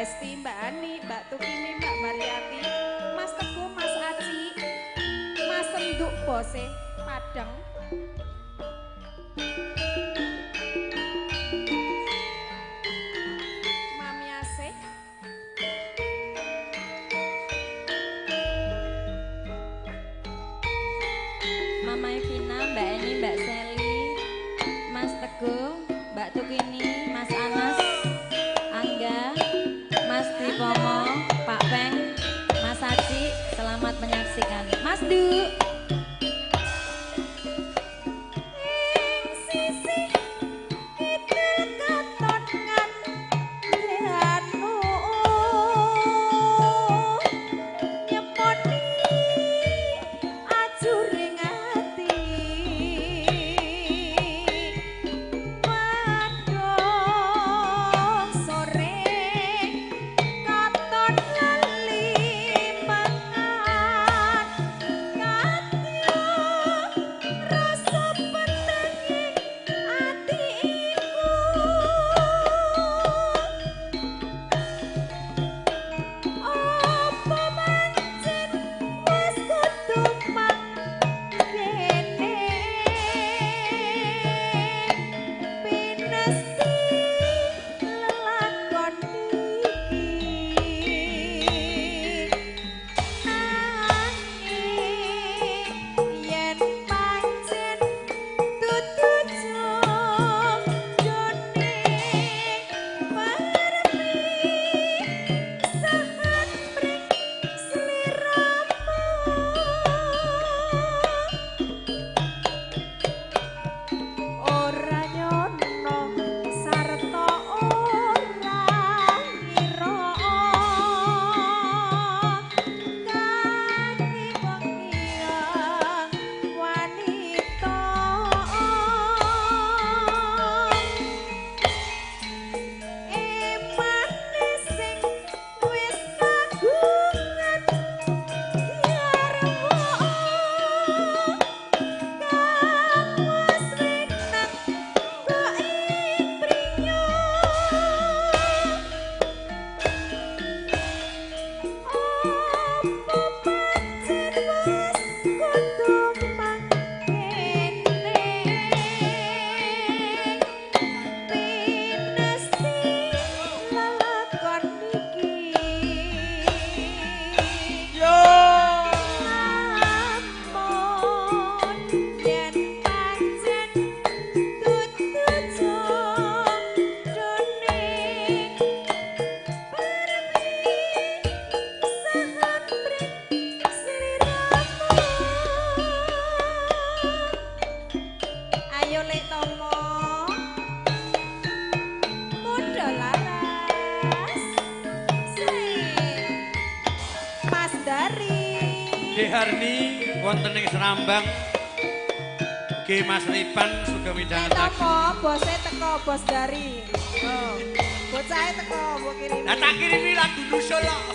Hesti, Mbak Ani, Mbak Tukini, Mbak Mariati, Mas Teguh, Mas Aci, Mas Senduk Bose, Padang. Mami Asih. Mama Evina, Mbak Eni, Mbak Seli, Mas Teguh, Mbak Tukini, Mas Anas, Angga, Mas Tripomo, Pak Peng, Mas Aci, selamat menyaksikan. Mas Du. Deharni wonten ing Serambang. Ki Mas Ripan sugeng midhangetaken. Teko bose teko bos dari. Oh. Bocahe teko mbok kirimi. Lah tak kirimi lagu nusul kok.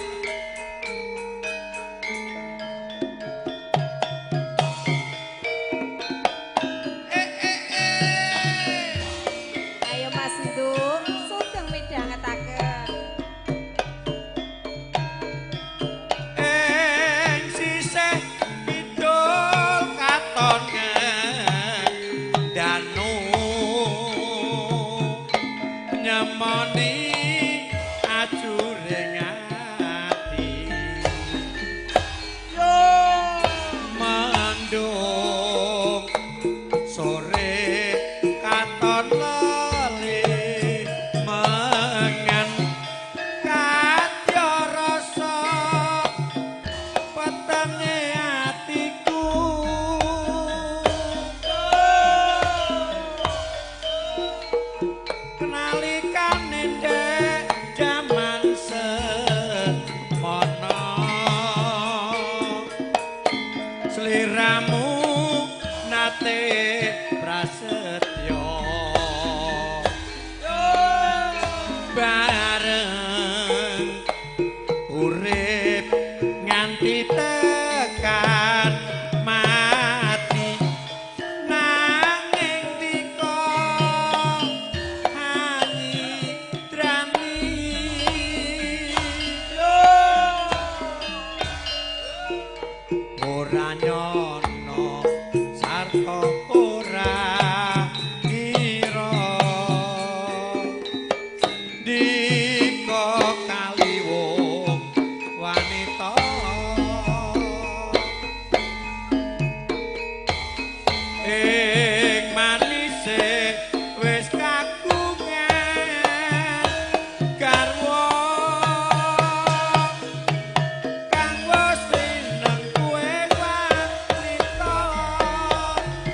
Ayo Mas Nduk, sugeng midhangetaken. Ing sisih kidul katon danu nyemoni ajuring ati yo mendung sore katon lele mengan kadya rasa petenge atiku kenalikane ndek jaman semono sliramu nate prasetyo bareng urip nganti tekan mati nanging dika hanyidrani. ora ngira dika kaliwung wanita ing manise wis kagungan garwa kang wis rineng kuwe wanita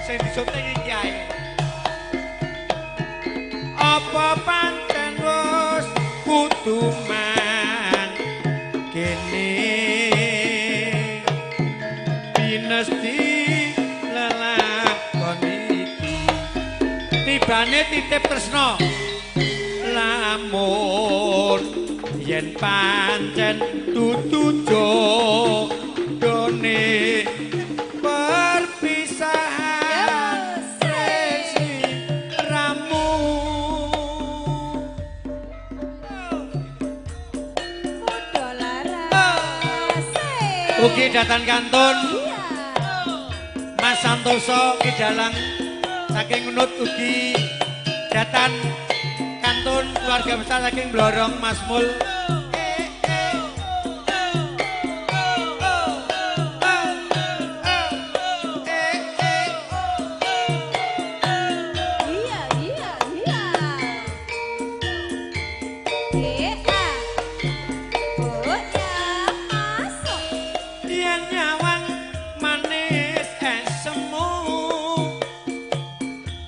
sing disunting iki ae apa pancen wis kudu man kene pinesti lelakon iki tibane titip tresno lamun yen pancen dudu jodone perpisahan sliramu. Muda laras. Ugi datan kantun Mas Santoso Ki Dalang saking Ngunut, ugi datan kantun keluarga besar saking Blorong Mas Mul. Iya, iya, iya. Eh, ah. Oh, ya, masuk. Yen nyawang manis esemu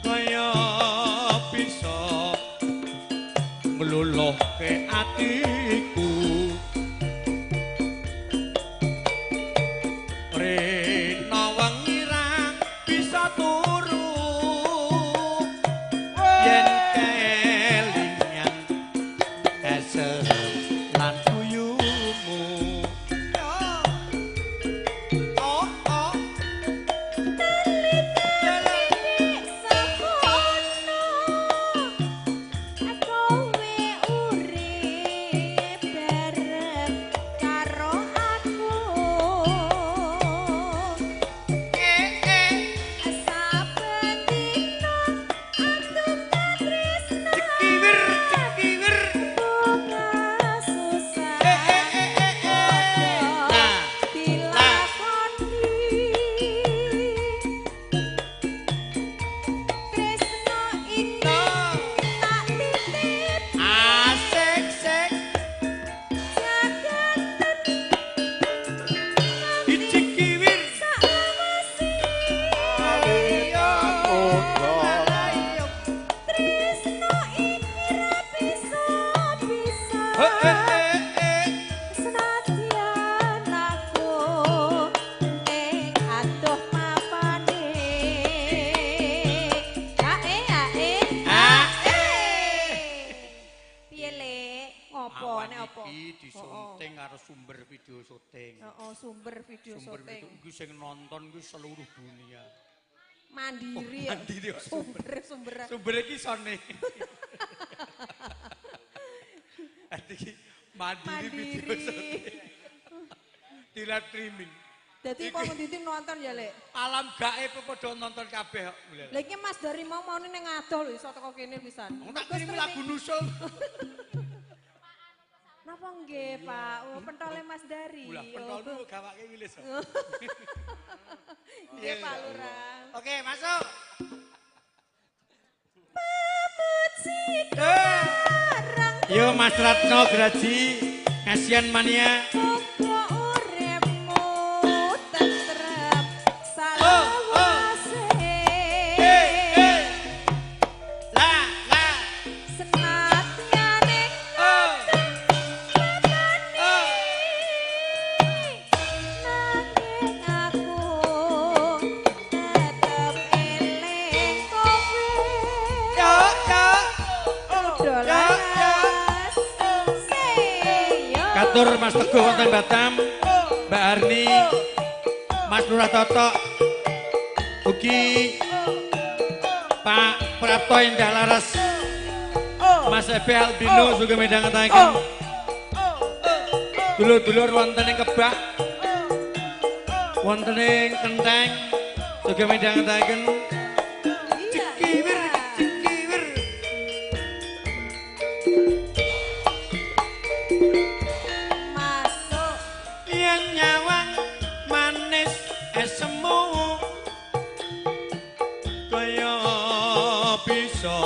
kaya bisa ngluluhke atiku. Rena wengi ra bisa turu yen kelingan esem lan guyumu. Oh, oh. Sekono kowe urip bareng karo aku. Saben dina aku tresna Cekiwir, cekiwir. bunga susah Nah, dilakoni. Tresno iki tak titip asik sik. jagat Cekiwir. sakwase. Ayo. Tresno iki ra bisa bisa. Senadyan aku ing adoh mapane. Ae ae ae. Piye Le? Ngopo nek opo? Iki disunting karo sumber video syuting. Heeh, sumber video Sumber syuting. video iki sing nonton kuwi seluruh dunia. Mandiri ya. Mandiri kok. Sumber sumber. Sumber iki sone. Iki mandiri video Mandiri. syuting. Di live streaming. Dadi kok ngendi nonton ya, Lek? Alam gaib padha nonton kabeh kok. Lah iki Mas dari mau maune ning adoh lho iso teko kene pisan. Wong tak kirim lagu nusul. Napa nggih, Pak? Oh, pentole Mas Dari. Lah pentolmu gawake wilis. Nggih, Pak Lurah. Oke, masuk. Karang Yo Mas Ratno Graji, kasihan mania. muga uripmu tentrem Oh, oh. salawase. Eh, eh. La, la. Senadyane Oh. Oh. nanging aku tetep eling kowe. Yo, yo. Udah laras. Seyo. Katur Mas Teguh wonten Batam, Mbak Arni, Mas Lurah Totok, ugi Pak Prapto Indah Laras, Mas Ebe Albino sugeng midhangetaken. Dulur-dulur wonten ing Kebak, wonten ing Kenteng, Sugeng midhangetaken cekiwir cekiwir. Masuk. Yen nyawang manis esemu kaya bisa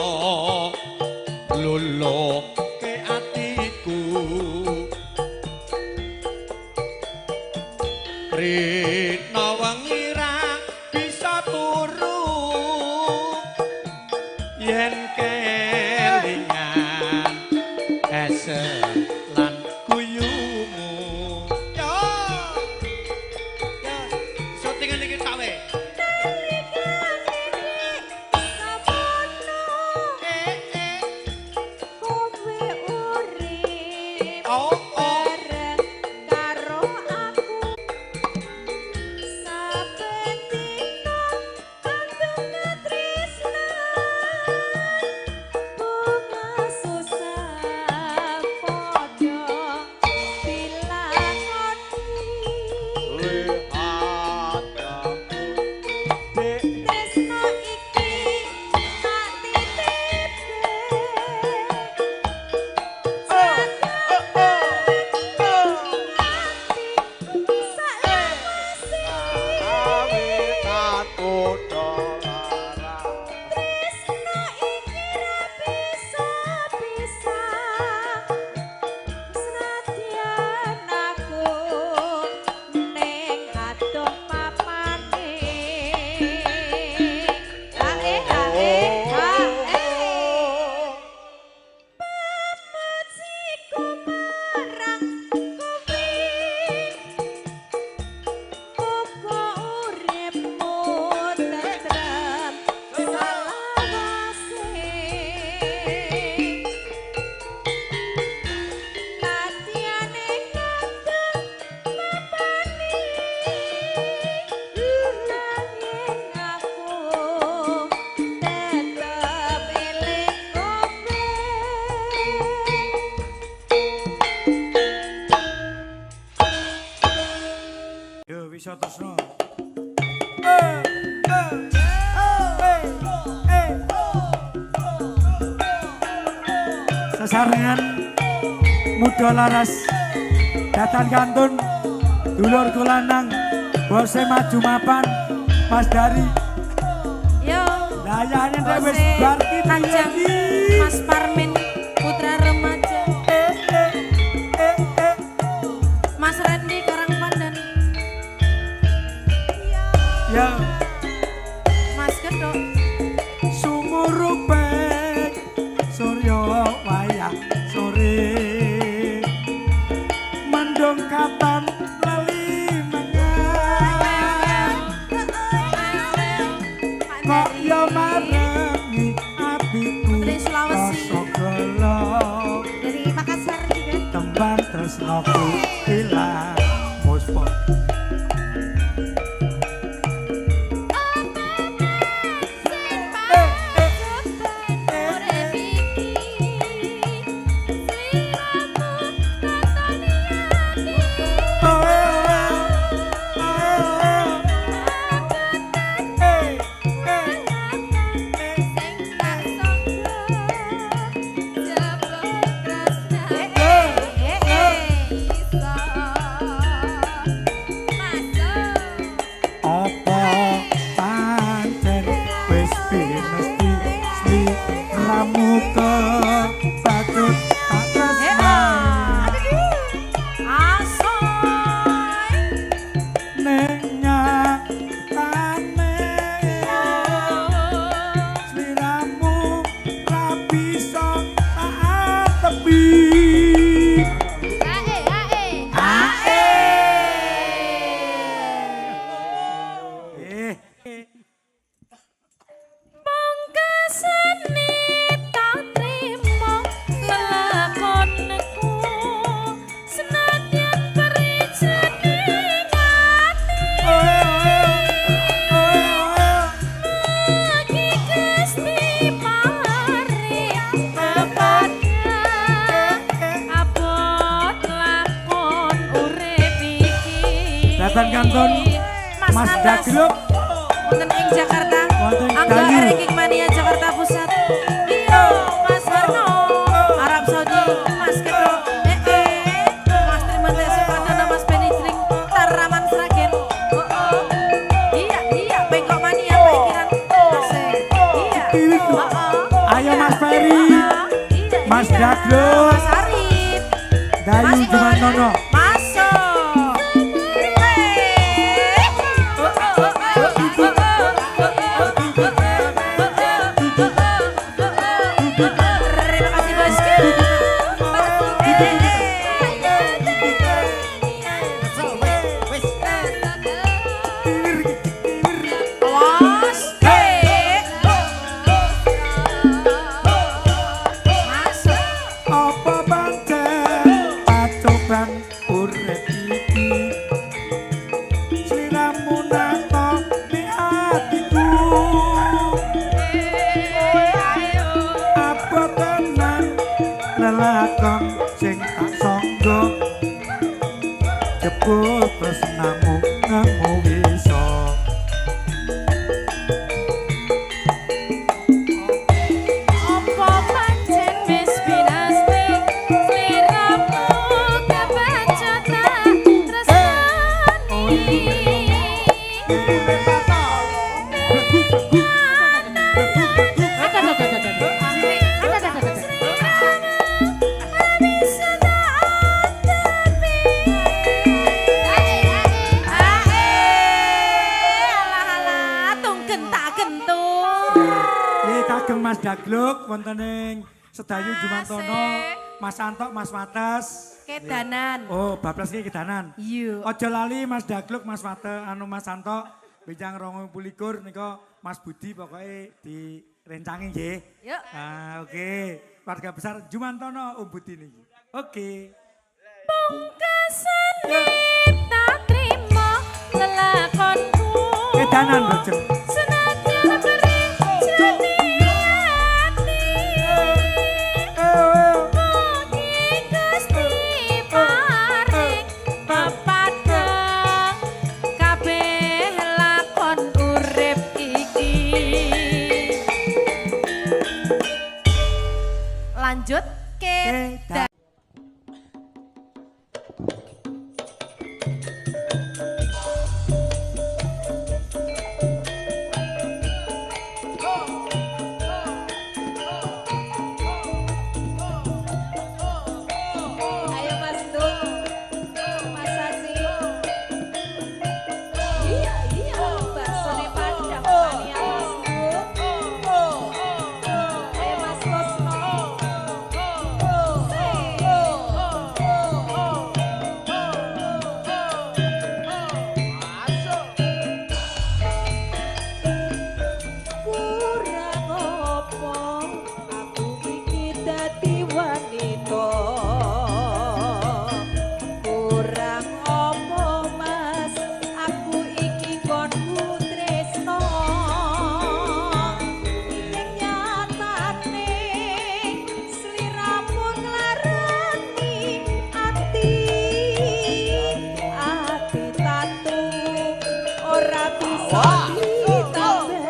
luluke atiku. Rina wengi ra bisa turu yen kelingan esem lan guyumu. Yo. Yo, syutingan iki tak we. Kowe urip Oh, oh. bareng karo aku saben dina kandung katresnan bunga susah padha dilakoni. Tresno iki tak titipke tresno iki ra bisa-bisa senadyan aku ning adoh papane. Ae ae ae pamajiku marang kowe muga uripmu tentrem selawase. Ladyane kadung mapani nanging aku tetep eling kowe. Yo wis tresno. Sesarengan muda laras datan kantun dulur lanang bose maju mapan Mas Dari. Yo. Layane nek wis Bose bar ki Kanjeng piye iki? Mas Parmin putra remaja. Mas Randy Karangpandan. Ya Mas Gedok. Sumurupek surya wayah sore mendung katon leli mengan Pak kok Dari. ya marengi atiku Putri Sulawesi. rasa gelo Dari Makassar juga. tembang tresnoku ilang puspa. Apa pancen wis pinesti sliramu kebacut tak tresnani ning nyatane sliramu ra bisa tak atepi. Eh, Pangkasane tak trimo lelakonku senadyan perijane ati lagi Gusti paring kepada abot lakon urip iki. Datan kantun Mas Anas. Dagluk Wonten Jakarta. Wonten Angga Dayu. Ranking Mania Jakarta Pusat. Iya, Mas Harno, Arab Saudi, Mas Ketro, Mas Trimante Supadana, Mas Beni Jling, Taraman Sragen. Oh, oh. Iya, iya, Bengkok Mania Pak Ikiran. Asik. Iya. Oh, oh. Ayo Mas Ferry. Oh, oh. Iya, Mas iya. Daglus. Mas Arif. Dayu Mas Pur. Jumantono. Masuk. Eh. Oh, oh, oh, oh, oh, oh, oh, oh. Terima kasih bosku. Awas. Masuk. Apa pancen pacoban urip iki? Sliramu nata ning atiku. Apa tenan lelakon sing tak sangga? Jebul tresnamu nemu wisa. Apa pancen wis binasti sliramu kebacut tak tresnani. Nggih kagem Mas Dagluk wonten ing Sedayu Jumantono, Mas Antok, Mas Wates. Kedanan. Oh, bablas iki kedanan. Iya. Aja lali Mas Dagluk, Mas Wate, anu Mas Antok, benjang 2021 nika Mas Budi pokoke direncangi nggih. Yuk. Ah, oke. Keluarga besar Jumantono Om Budi niki. Oke. Pungkasane tak trimo lelakonku. Kedanan lho, Jeng. Senajan perih jroning ati. Mugi Gusti paring pepadang kabeh lakon urip iki. Lanjut Kedanan. kedanan. Ayo Mas Duk, Mas Aci. Iya, iya, baksone Padang mania Mas Duk. Ayo Mas Kosmo. Kurang apa aku iki dadi wanita? Kurang apa Mas aku iki konku tresno? Ning nyatane sliramu nglarani ati, ati tatu ora bisa ditambani.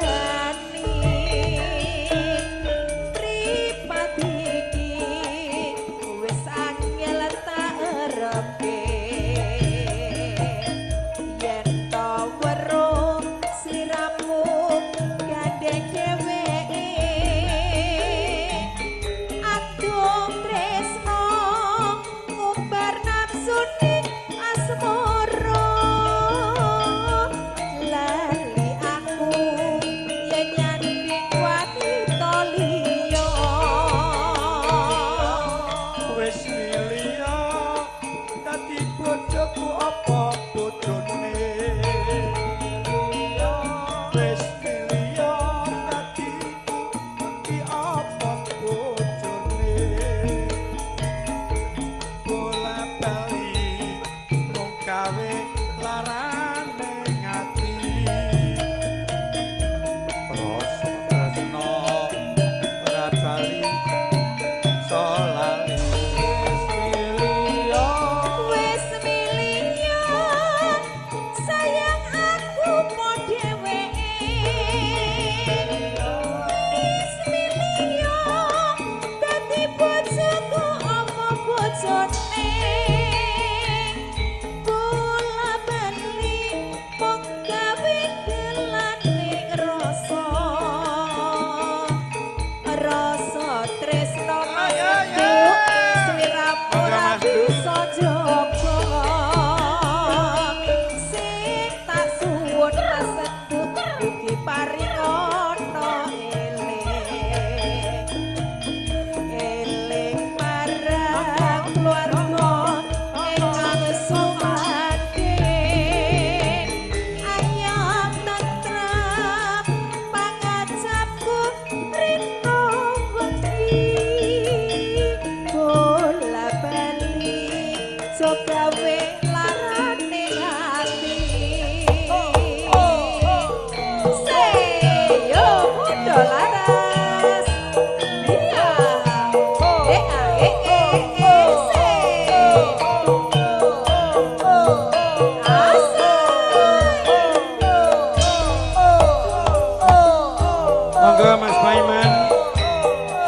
Monggo Mas Paiman,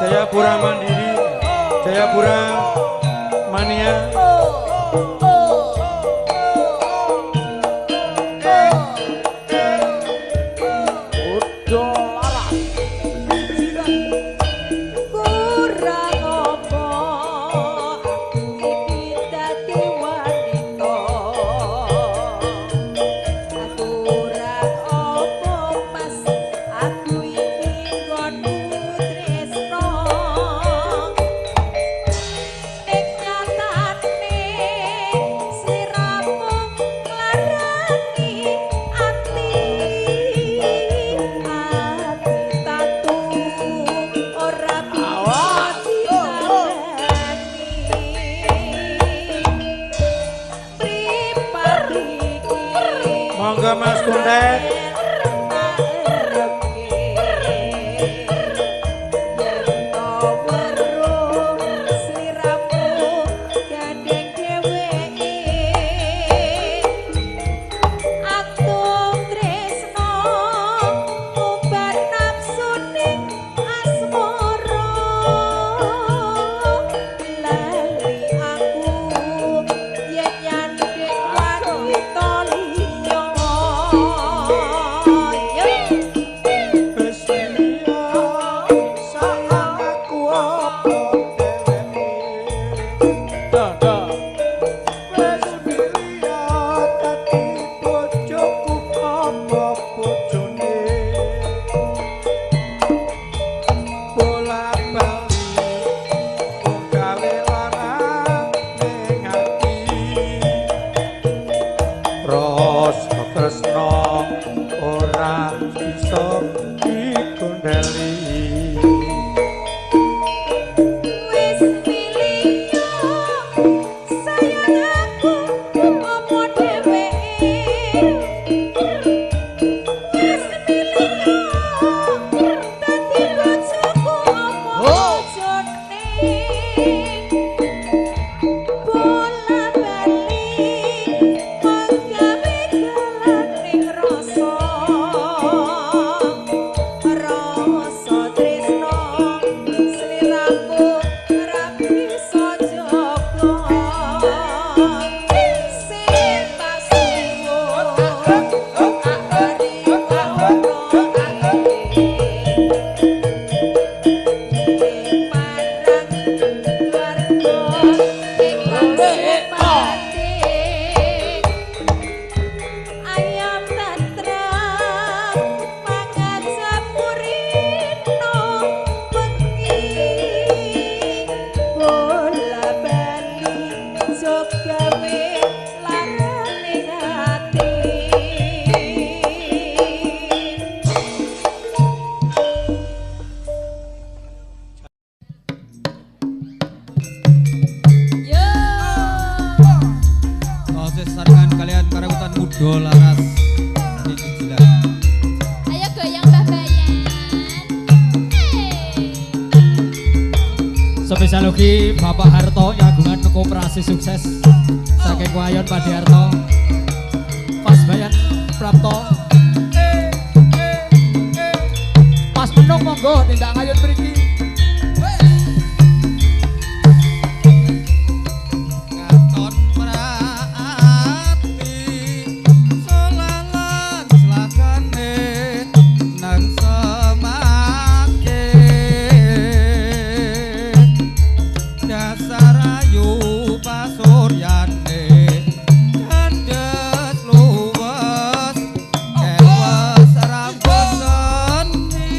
Jayapura Mandiri, Jayapura Mania. Kurang apa aku iki dadi wanita, kurang apa Mas aku iki nggonmu tresno, ning nyatane sliramu nglarani ati, ati tatu ora bisa ditandani. Mripat iki Monggo Mas Kuntet. Rasa tresno ora bisa dikondeli. Wis milih sayang aku apa dheweke, wis milih dadi bojoku apa bojone, bola bali menggawe galaning rasa, rasa tresno sliramu ora bisa jaga, sing tak suwun ari ngono ati marang warga ing Pasupati, ayam tentrem mangan purino bengi, bola bali jogawe larane ati. Yo. Proses saringan kalian karawitan muda laras saking Kejilan. Ayo goyang Mbah Bayan. Hey. Spesial ugi Bapak Harto kagungan koperasi sukses saking Wayon Pak Harto. Mas Bayan Prapto. Mas Menung monggo tindak ngayun mriki. Katon mrati solalan slagane nang semake, dasar ayu pasuryane kandes luwes kewes ramboseni.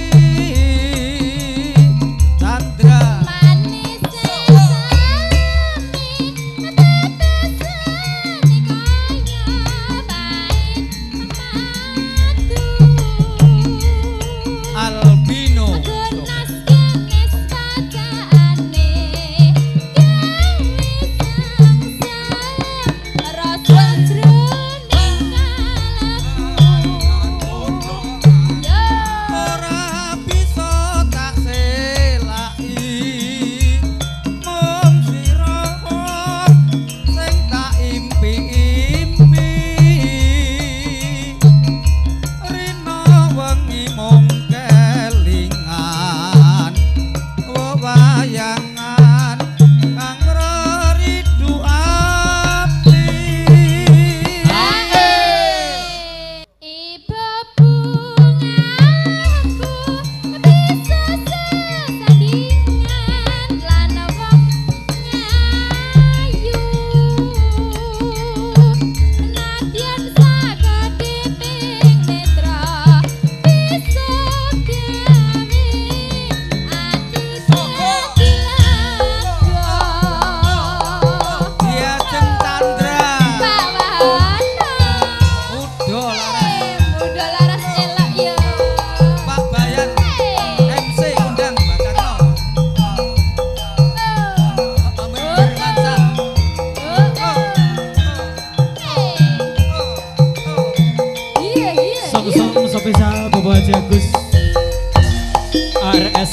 ARS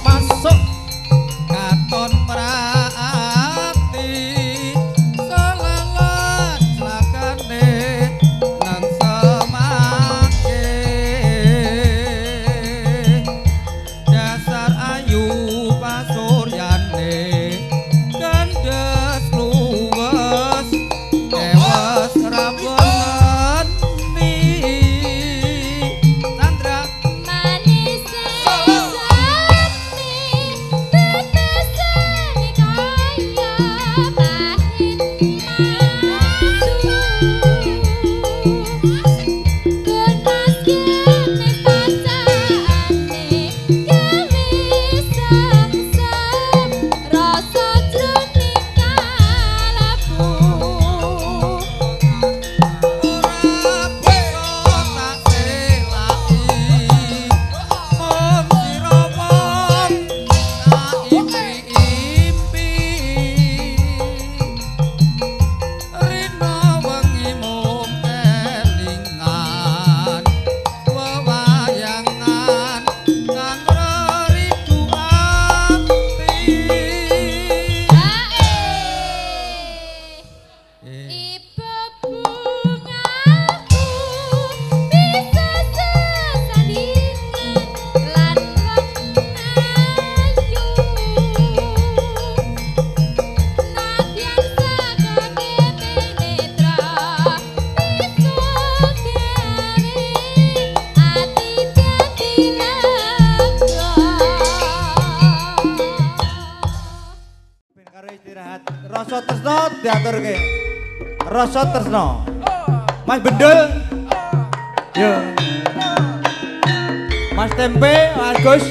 masuk katon prati selelat lakane nang semake dasar ayu pasuryane kandes luwes ewas rawoni Sandra Manis sami tetesane kaya pahit madu Genas kene pacaane gawe sengsem rasa jroning kalebu ora bisa tak selaki mung sira wong tak impi-impi rina wengi mung kelingan wewayangan kang reridu ati. Ibu bungaku bisa sesandingan lan wong ayu nadyan sakake penetra bisa gawe ati dadi lega. Ben karo istirahat. Rasa tresno diaturke. Rasa tresno. Mas Bendul. Yo. Mas Tempe, Mas Gus.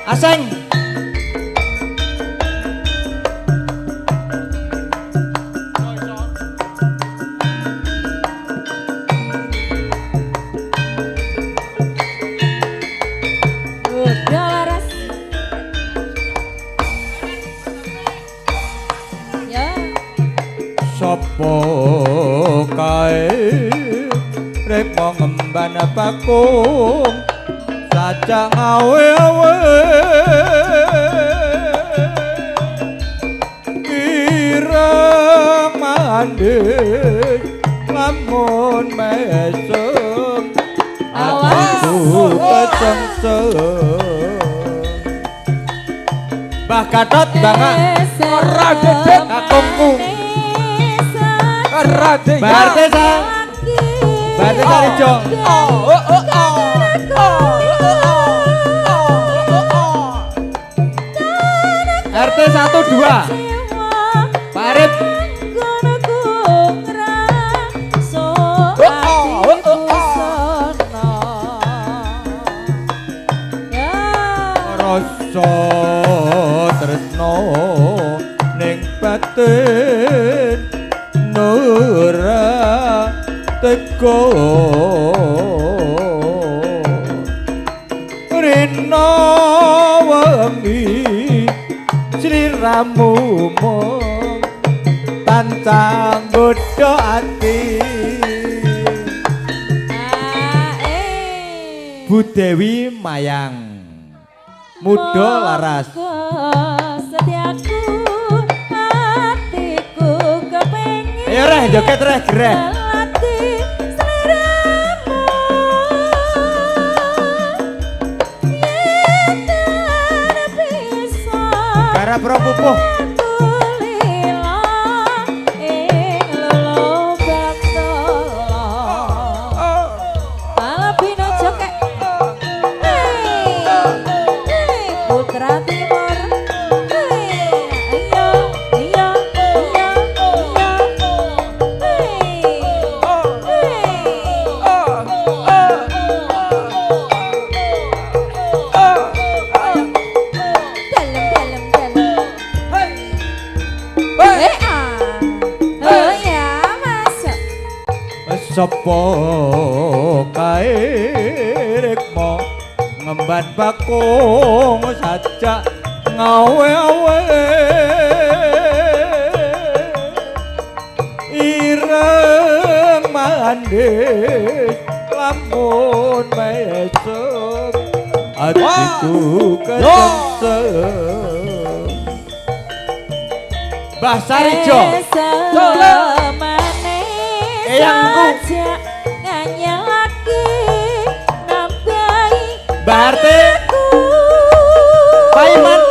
Aseng. Udah laras. Ya. Sopo kae rek ngemban bakung sajak awe-awe ireng mandek lamun mesem Awas. atiku kesengsem. Mbah Gatot bangga Ora dedek kakungku. Ora dedek. Mbah Artesa, Mbah Artesa Rejo. Oh oh oh oh oh oh. RT 12 Pak Arif. Rasa tresno ning batin ora teko rina wengi sliramu mung tansah nggodha ati. Bu Dewi Mayang Muda laras. Setiaku hatiku kepengin. Ayo reh joget reh gereh. Melati sliramu yen bisa Garap ro pupuh. kulila ing lolo baktala. Palebino joget. Putra Timur. Iya iya iya iya. Dalem dalem dalem. Eh ah. Oh ya masuk. Sapa kae rekmo ngemban bakung sajak ngawe-awe ireng mandis lamun mesem atiku kesengsem. Mbah Sarijo eyangku Mbah Arte Paiman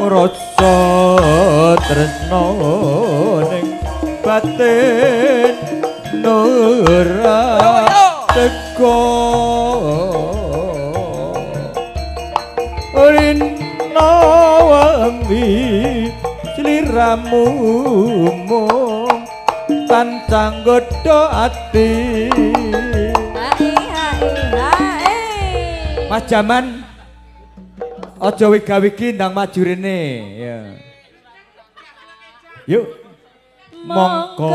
rasa tresno ning batin ora teko rino wengi sliramu mung tansah nggodha ati. Mas Jaman aja wiga-wigi ndang maju rene ya. Yuk mongko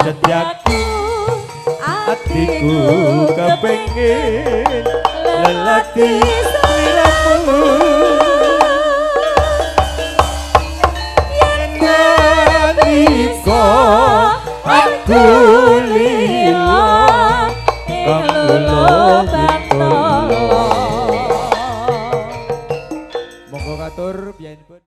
setiaku atiku kepengin lelaki sliramu yen nalika aku lila kang lolo. Monggo katur biyanipun.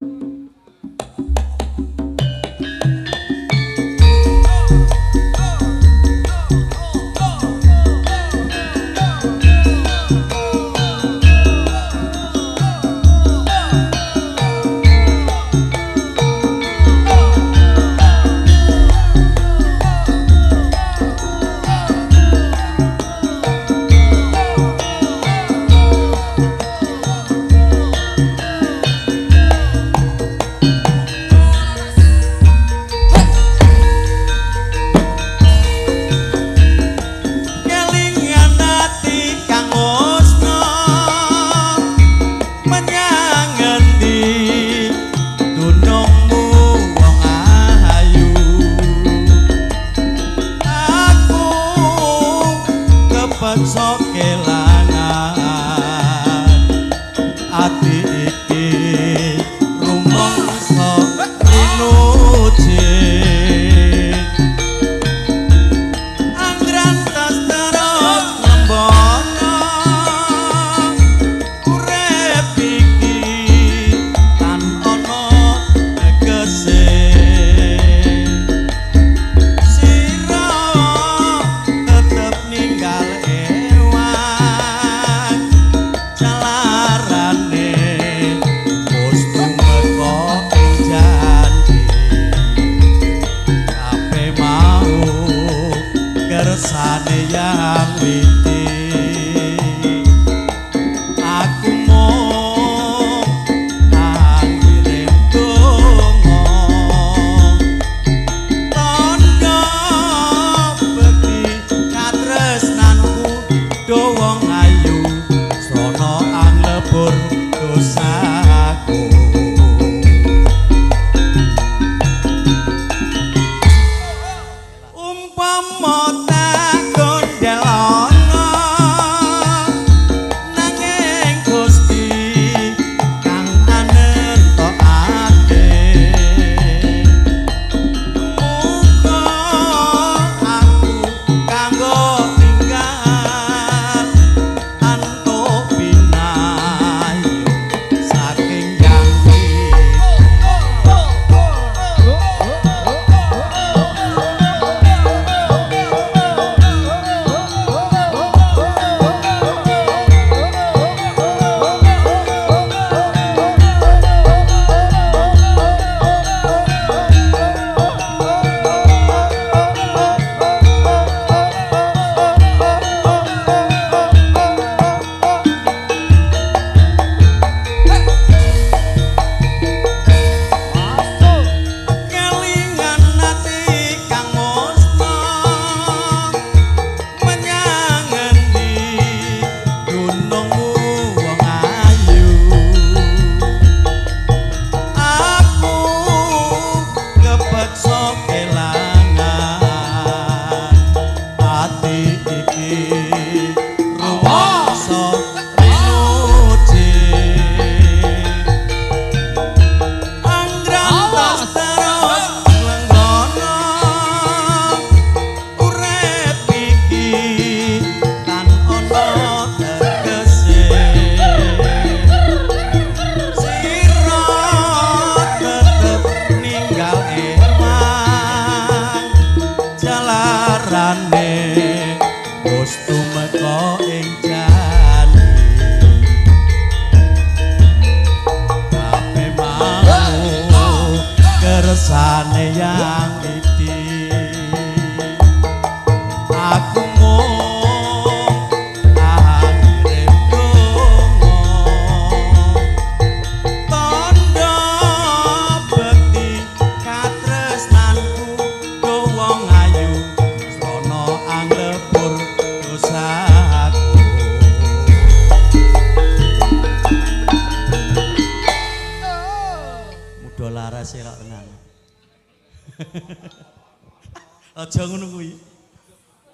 Aja ngono kuwi.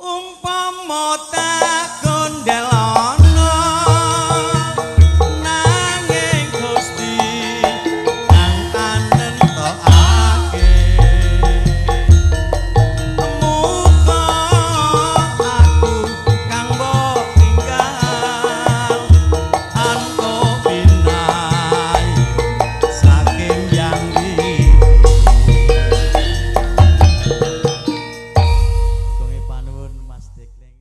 Umpama tak gondelono nanging Gusti kang anentokake muga aku kang mbok tinggal antuk pinay saking yang Gonge panuwun Mas Dekling.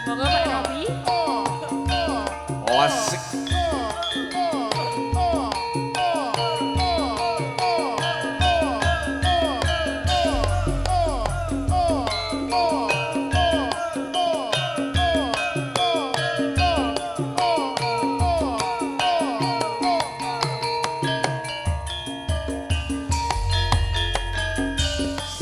Monggo Pak Robi. Asik.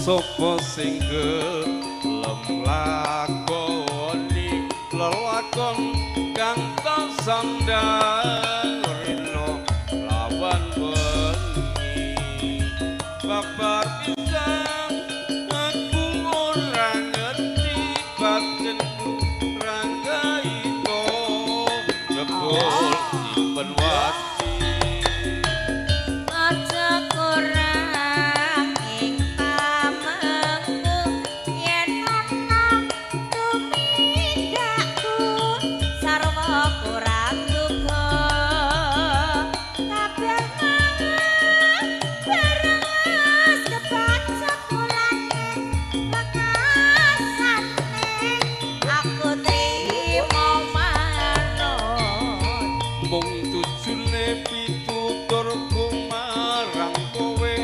Sopo sing gelem lakoni lelakon kang tasandang rino lawan wengi babar pisan aku ora ngerti batinku ranggaito jebul nyimpen wati. Aja kurang ing pamengku yen ana tumindakku sarwa kurang duga kabeh bareng wis kebacut mulane lekasane aku trimo manut. Mung tujune pituturku marang kowe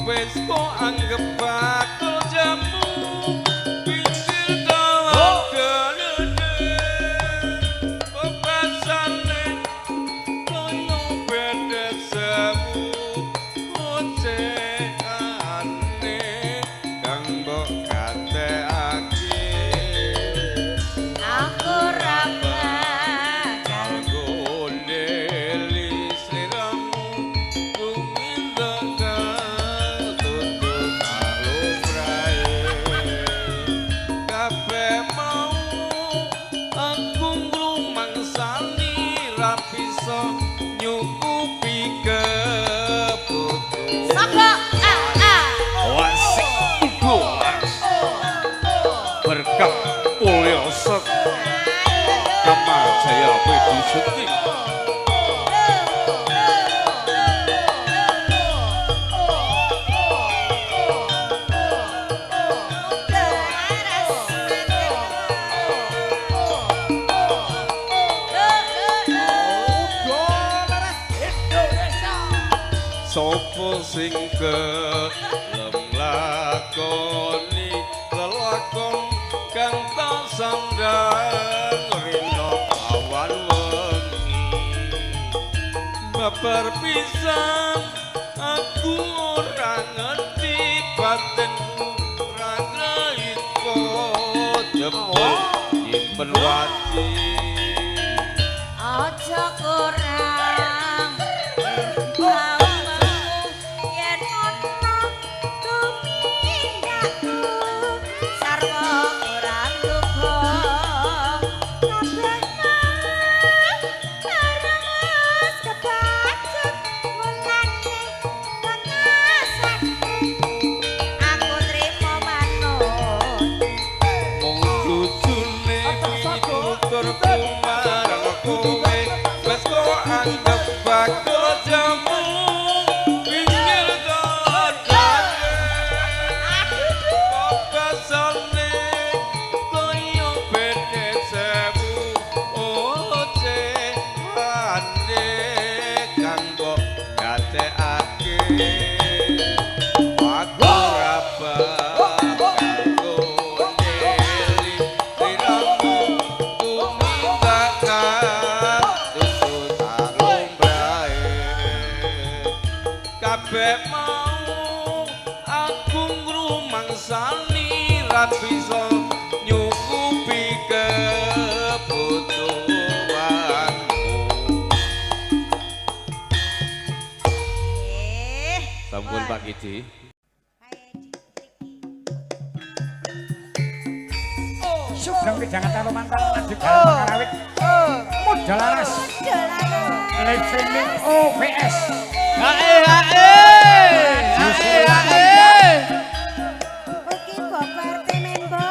wis kok anggep bakul jamu pinggir dalan gedhe pepasane koyo beda sewu ocehane kang mbok gatekake. Aku ora bakal Gondeli sliramu tumindak tutur kalumrahe kabeh mau aku ngrumangsani ra bisa nyukupi kebutuhan. Sapa ah ah. Wasik berkah mulya set Kama Jaya Widi Suti. Sopo sing gelem lakoni lelakon kang tasandang rino awan wengi babar pisan aku ora ngerti batinku ra ngaito jebul nyimpen wati. Aja kurang ing pamengku yen ana tumindakku sarwa kurang duga kabeh bareng wis kebacut mulane lekasane aku trimo manut. Mung jujune pituturku marang kowe wis kok anggep bakul jamu pinggir dalan pepasane koyo bede sewu ocehane kang mbok gatekake aku ora bakal gondeli sliramu tumindak tutut alumbrahe kabeh mau aku ngrumangsani ra bisa nyukupi kebutuhanmu. iki, Di. Sugeng kejangan karo mantan adeg karawit. Modalaras. Live streaming OVS. Hae hae. Hae hae. Ugi Bapak RT Membo.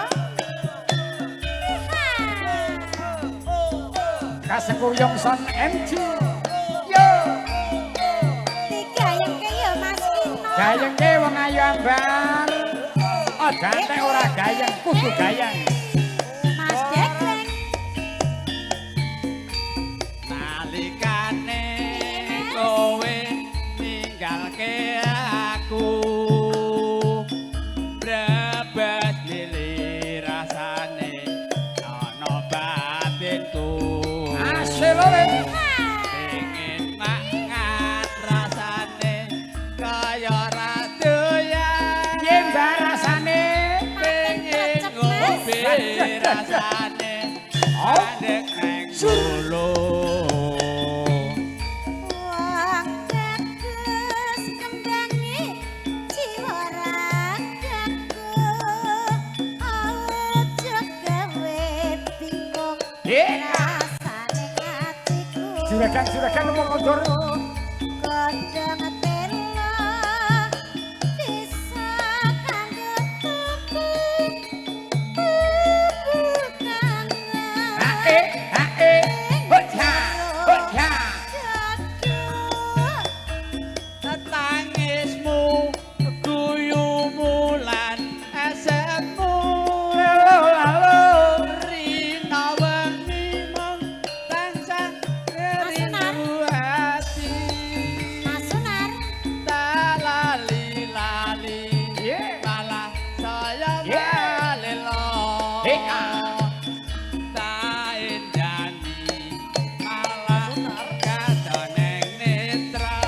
Kasekuyung Son MG. Yo. Digayengke ya Mas Kino. Gayengke wong ayu ambar. Aja entek ora gayeng, kudu gayeng. Mas Dekleng. Nalikane kowe ninggalke aku, brebes lili rasane ana batinku. Asil oleh. Pengen mangan rasane kaya ra doyan. Piye Mbak rasane? Pengen ngombe rasane mandek nang gulu. Wong bagus kembange jiwa ragaku. Aja gawe bingung rasane atiku. Juragan-juragan wong kondur. Godhong telo bisa kanggo tuku kangen. Hae hae. Hotya hotya. Tangismu, guyumu lan esemu. Lalo lalo. Rina wengi mung tansah rindu ati. Mas Sunar. Tak lali-lali malah saya malelo. Tak endani malah katon ing netra.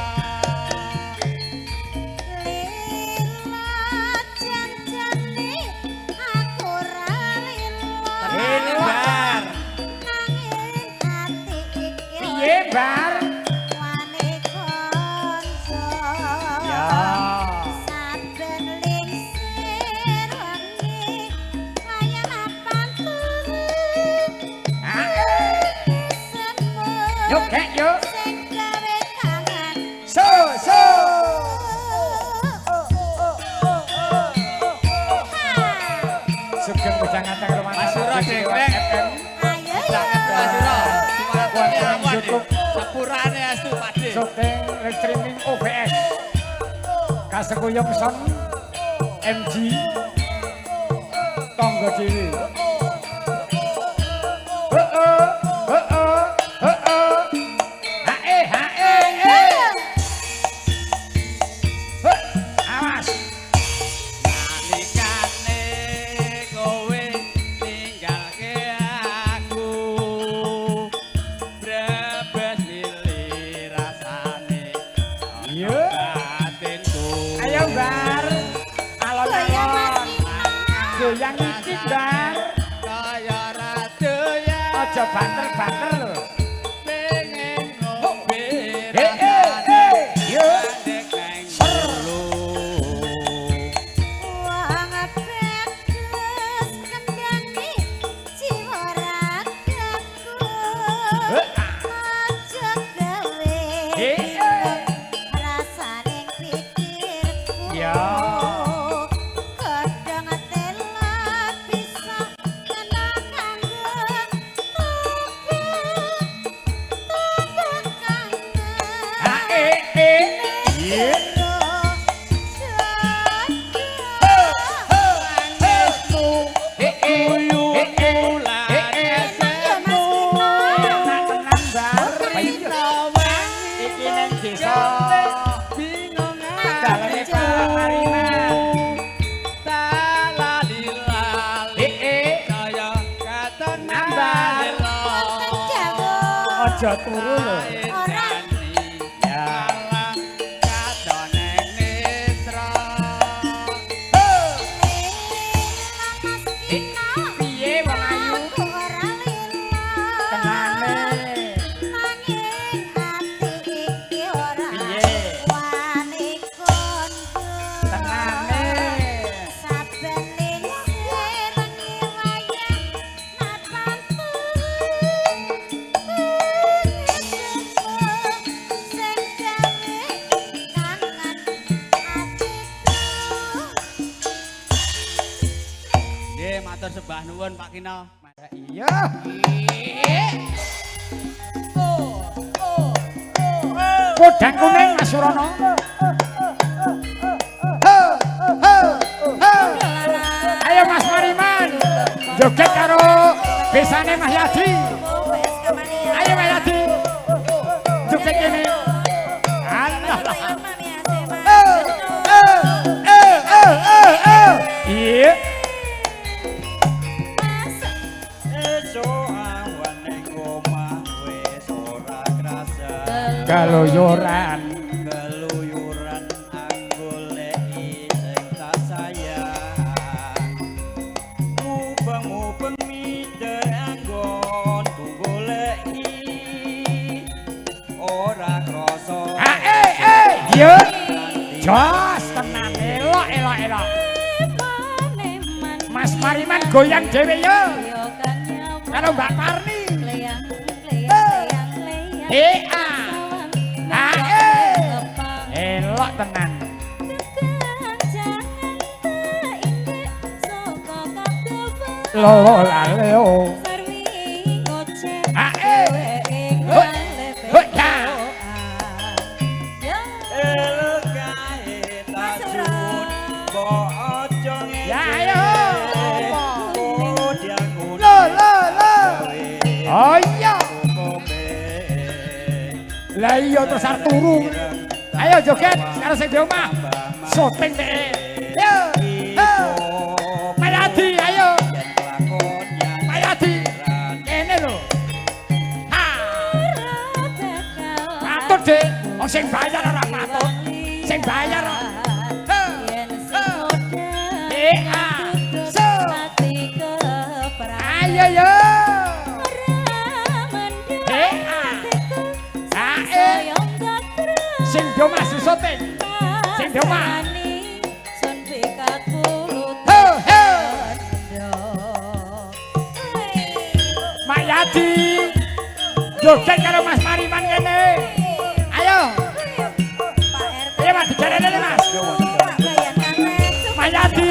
Lila janjane aku ora lila. Tenane Bar. Nanging ati iki Piye Bar? wani konco. Ya. Saben lingsir wengi kaya mapan turu. Hae. Semu Yuk kek yuk. sing gawe kangen. So so. Sugeng kejangan karo mantan. Mas Suro dengkleng. Ayo ya. Mas Suro, suarane awan YouTube. Sepurane asu Pakde. Syuting live streaming OVS. Kasekuyung Son MG Tonggo dhewe. Heeh, heeh, heeh. Hae hae eh. Heh, awas. Nalikane kowe ninggalke aku, brebes lili rasane Iya. batinku. Ayo Bar. Goyang Mas Alon-alon. Kino. Goyang iki Bar. Kaya ra doyan. Aja banter-banter lho. Pengen ngombe Eh eh rasane eh. Yo. mandek nang gulu. Wong bagus kembange jiwa ragaku. Aja gawe bingung rasane pikirku. Ya. Godhong tela bisa kena kanggo tubuh tubuh kangen. Hae eh. Iya. Tangismu, Eh eh. Eh eh. guyumu lan Eh eh. esemu. Enak tenan Bar. Rina wengi Iki nang desa. bingung Daleme atiku. Pak Mariman. Tak lali-lali Eh eh. kaya katon Ambar. malelo. Aja turu lho. Ora. Ya. Malah katon ing netra. Piye wong ayu? Tenane. Piye? Suwun Pak Kino. Iya. Podang kuning Mas Surono. Ayo Mas Mariman, joget karo besane Mas Yadi. Ayo Mas Yadi, joget kene. Alah. Iya. Keluyuran, keluyuran anggoleki sing tak sayang. Mubeng-mubeng mider anggon ku goleki ora krasa. Iya. Jos tenan, elok elok elok. Mas Mariman goyang dhewe yo. Karo Mbak Parni. Elok tenan. Lolo laleo. Oh iya. Lah iya terus arep turu. Ayo joget karo sing di omah. Syuting dhek. Yo. Mayadi ayo. Mayadi. Kene lho. Ha. Patut Dik. Wong sing bayar ora patut. Sing bayar. Ayo yo. Sing di omah syuting. Sing di omah. Ho ho. Mak Yadi. Joget karo Mas Mariman kene. Ayo. Ayo Mas dijarene Mas. Mak Yadi.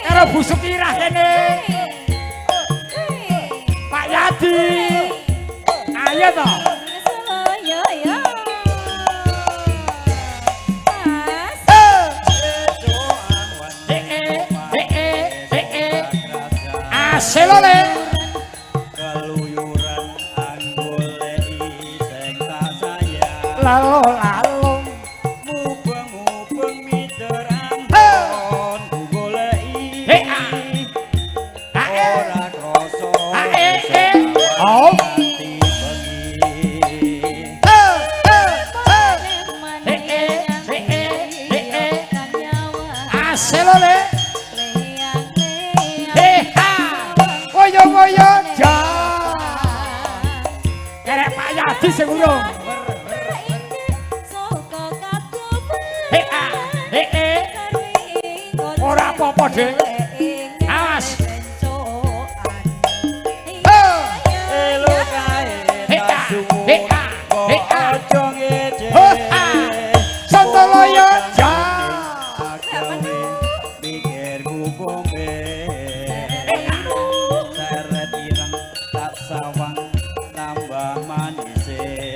Karo Bu Sukirah kene. Pak Yadi. Ayo toh. Selole keluyuran anggoleki sing tak sayang. Lalo lalo mubeng-mubeng mider anggon ku goleki ora krasa. Oh. Selole Kerek Pak Yadi sing urung. Ora apa-apa, Dik. Awas. Santoloyo ja. Pikirku gombe. Seret ireng tak sawang tambah manise.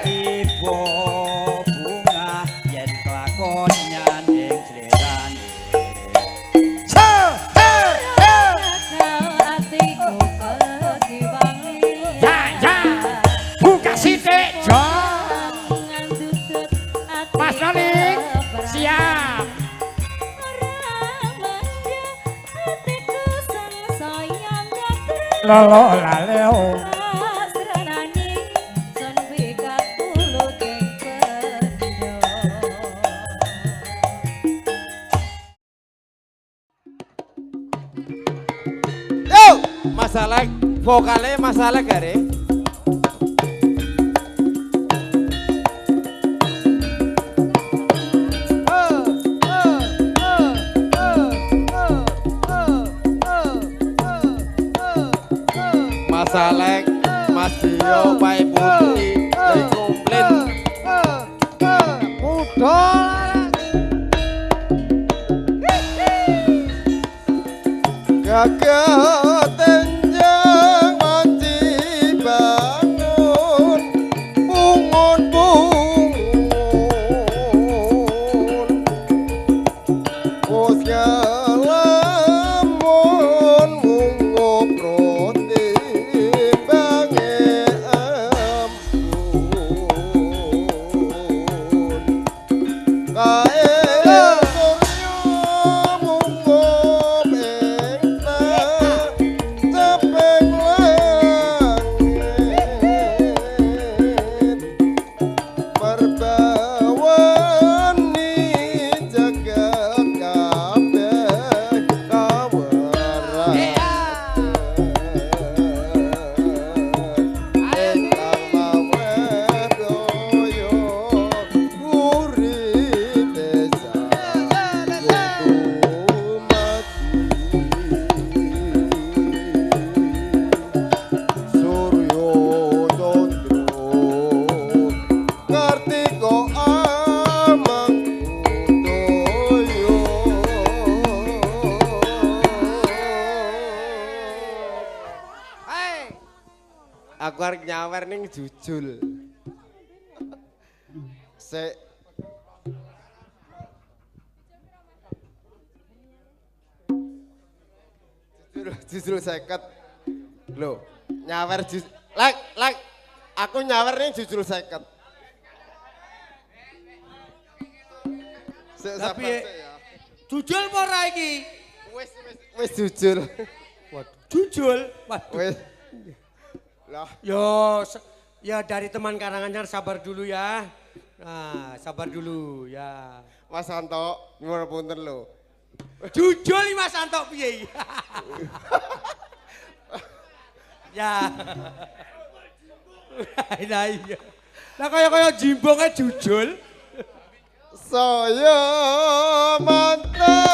Ibu bunga yen kelakon nyanding slirane. Ya ya. Buka sithik, Jo. Mas Nolik, siap. Lolo laleo. Yo, masalah vokalnya masalah gare. Mas Alek, Mas Dio, Pai Putih, lagi komplit. Muda. Jagat tenjang wanci bangun pungun pungun wis ngalamun mungo proti bange ampun kae surya mungo ing tepeng langit perbawani jagat kabeh kaweran ingkang mawadaya uripe Surya Candra Kartika Amang Budaya. Aku arep nyawer ning jujul. Sik. Jujul jujul 50. Lho, nyawer jus lek lek aku nyawer ning jujul 50. Sik Lah sabar piye? sik ya. Jujul apa ora iki? Wis wis wis jujul. Waduh, jujul. Waduh. Wis. Lah, Yo, ya dari teman Karanganyar sabar dulu ya. Nah, sabar dulu ya. Mas Santo, nyuwun punten lho. Jujul iki Mas Anto piye iki? Ya. Lah iya. Lah kaya-kaya jimbonge jujul. Saya mantep